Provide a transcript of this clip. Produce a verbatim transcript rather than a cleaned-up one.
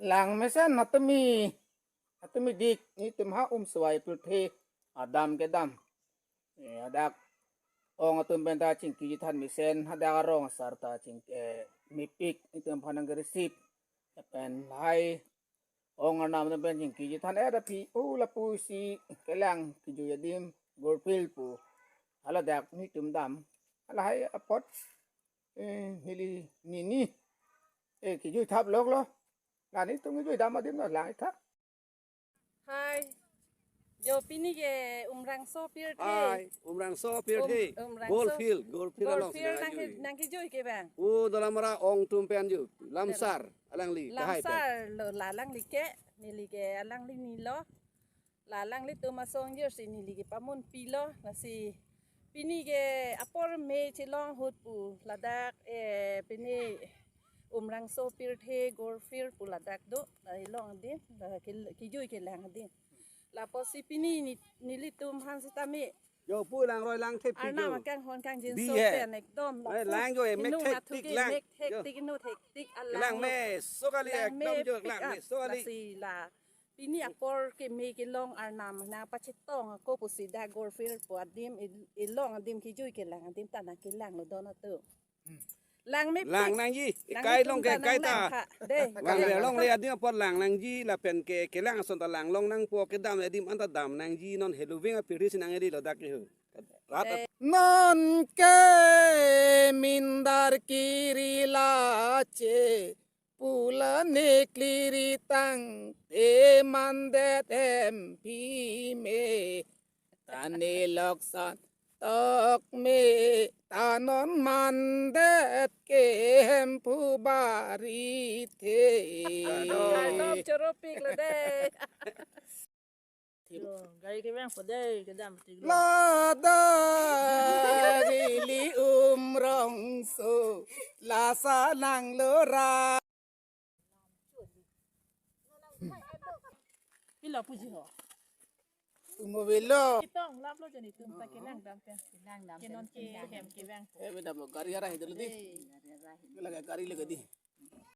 Lang mesen hatumi, hatumi dik, netum ha Umswai pirthe adam kedam. Eh, hadak ong atum penta chingkiji than mesen, hadak arong asar ta ching, eh, mepik, netum aphan nang receive. Lapen lahai ong arnam atum pen chingkiji than, eh, da pi, oh, lapusi kelang kijui adim, Gorfield pu. Hala dak netum dam. Lahai apot, eh, neli nini, eh, kijui thap lok lo. La netum kijui dam adim lo lang tha. Hai. Jo pini ke Umrangso pirthe. Hai, Umrangso pirthe. Um, Umrangso. Gorfield, Gorfield along Gorfield nang sina ke, jui. Nang kijui ke bang. O Dolamara ong atum pen jo. Lamsar, alangli, kahai pen. Lamsar lo la alangli ke, neli ke alangli ni lo. La alanglitum asong jir si neli ke pamun pilo, lasi pini ke apor me chelong ahut pu ladak, eh, pini Umrangso pirthe Gorfield pu ladak do, la kelong adim, la ke-, kijui kelang adim. Lapusi pini ni, nelitum aphan sitame. Jo pu lang roi lang thepik arnam jo. Akanghon kangjinso bi he. Pen ekdom. Eh, lapu lang jo, eh, mek inung thek athu tik ke lang. Mek thek jo. Tik inut thek tik alang. Lang lo. Meso kali lang ekdom jo, mepik lang ah. Meso kali. Lasi la pini apor keme kelong arnam nang pachetong ako pusi dak Gorfield pu adim il-, ilong adim kijui kelang adim ta nang kelang lo don atum. Lang mepik. Lang nangji, nang ekai itum long ta ke nang ekai lang ta. Tha. Dei. Bang longle adim apor lang nangji lapen ke kelang ason ta lang long nangpo kedam adim anta dam nangji non heloving apiri si nang eri lo dak ke ho. Rat. Dei. Non ke mindar kiri lache pula ne kliri tangte mandet M P me. Tane loksan tok me ta non mandet ke Hemphu bari the. Aduh. Aduh, choro pik lo dei. Yo, gari kevang po dei, kedam tik lo. Ladak ili Umrangso, lasa nang lo ra. Pilo puji ho. Tumo velo. Kitong lap lo jani tum ta kelang dam pen. Kelang dam pen. Kenon ke hem kevang po. Eh, beda mo, gari arah itu lagi. Eh. Lagi gari lagi di.